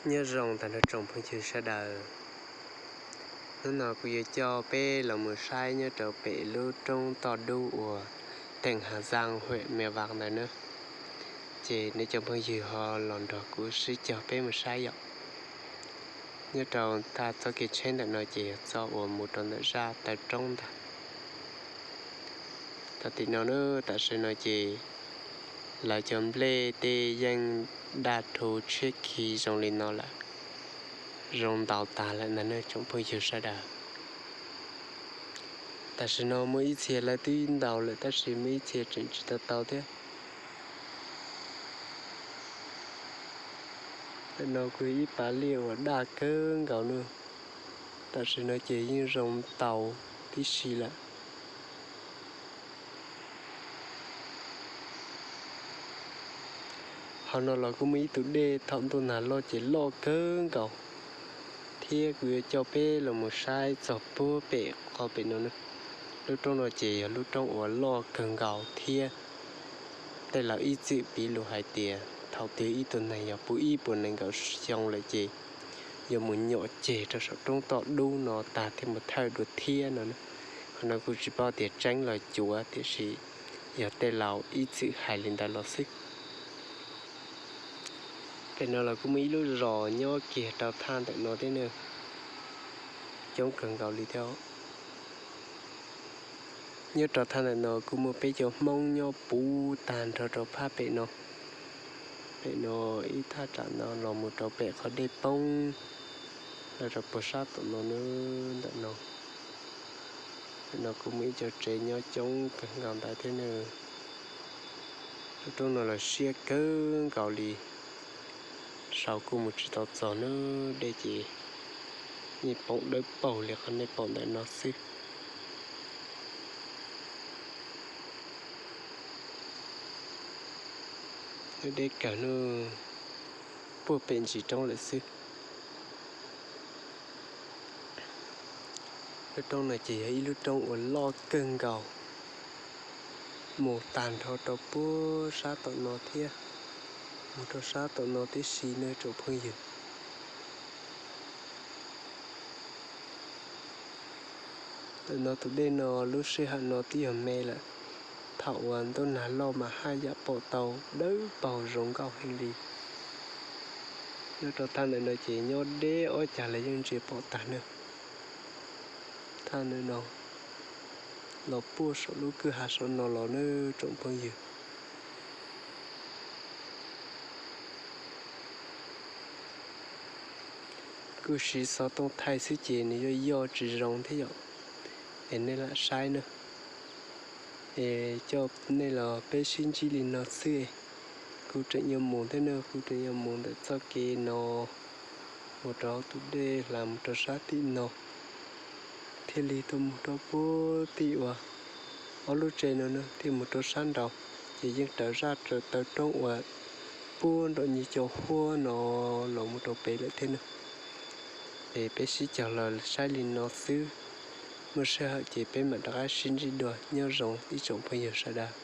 Nyob zoo tag nrho tsoom phooj ywg sawv daws. Hnub no kuv yuav coj peb los mus saib nyob rau pem lub roob toj dub uas teem Hà Giang, huyện Mèo Vạc ntawd na. Ces nej cov phooj ywg ho los nrog kuv sib cog peb mus saib yom. Nyob rau tag txoj kev tsheb ntawm no ces yog txoj uas mus rau ntawm zaj taw roob ntag. Tau tim no na, tam sim no ces lawv cov nplej tej yeej daj rhu tshiab khi zoo li no lawm, zoo ntaus tag lawm ntag nej tsoom phooj ywg sawv daws. Tam sim no muaj ib txhia lawv twb ntaus lawm tab sis muaj ib txhia tseem tsis tau tau thiab. Ntawm no kuj yog ib pas liaj uas daj kawg nkaus na. Tam sim no ces yeej zoo ntaus tib si lawm. Hauv no los kuj muaj ib tug dej thaum ntuj nag loj ces loj kawg nkaus, thiab kuv yuav coj peb los mus saib txog puag pem qhov pem no. Lub roob no ces yog lub roob uas loj kawg nkaus thiab tej laus ib txwm piv lus hais tias thaum twg ib tug neeg yog puv ib puas nees nkaum xyoo lawm ces yuav mus nyuam ceg rau saum roob toj dub no tag thiaj mus thawj dua thiab no. Qhov no kuj tsis paub tias tseeb los cuav tiam sis yog tej laus ib txwm hais li ntawd los xwb. Pem no los kuj muaj ib lub zos nyob kiag rau thaj ntawm no thiab na, coob kawg nkaus li thiab. Nyob rau thaj ntawm no kuj muaj peb cov Hmoob nyob puv tag nrho rau phab pem no. Pem no ib thaj tsam no los mus rau pem qhov dej poob los rau puag sab tom no na, ntawm no. Pem no kuj muaj ib co tsev nyob coob kawg nkaus ntawd thiab na. Lub roob no los siab kawg nkaus li, sau kuj mus tsis tau txog na, dej ces yeej poob dawb paug li qhov nej pom ntawm no xwb. Lub deb kawg no puag pem ntsis roob lawm xwb. Lub roob no ces yog ib lub roob uas loj kawg nkaus, mus tag nrho rau puag sab tom no thiab, mus rau sab tom no tib si nej tsoom phooj ywg. Ntawm no tus dej no lub sij hawm no twb yog me lawm, thaum uas ntuj nag loj mas haj yam pom tau dawb paug zoo nkauj heev li. Nyob rau thaj ntawm no ces nyob deb ob cag los yeej ntsia pom tag na. Thaj ntawm no los puag saum lub kwj ha saum no los na tsoom phooj ywg. Kuj siv xov tooj thaij xwb ces nws yuav yoj tsis zoo thiab yom, es nej lam saib na. Es coj nej los peb sib ntsib li no xwb. Kuv tseem yuav mus thiab na, kuv tseem yuav mus ntawm txoj kev no mus rau hauv tus dej hla mus rau sab tim no, thiaj li tuaj mus rau puag tim uas ob lub tsev no na thiaj mus rau sab nraud, ces yeej raws zaj raws taw roob uas puag nram nyuag caum huab no los mus rau pem lawm thiab na. Es peb sib cog los saib li no xwb, muaj sij hawm ces peb mam rov qab sib ntsib dua, nyob zoo ib tsoom phooj ywg sawv daws.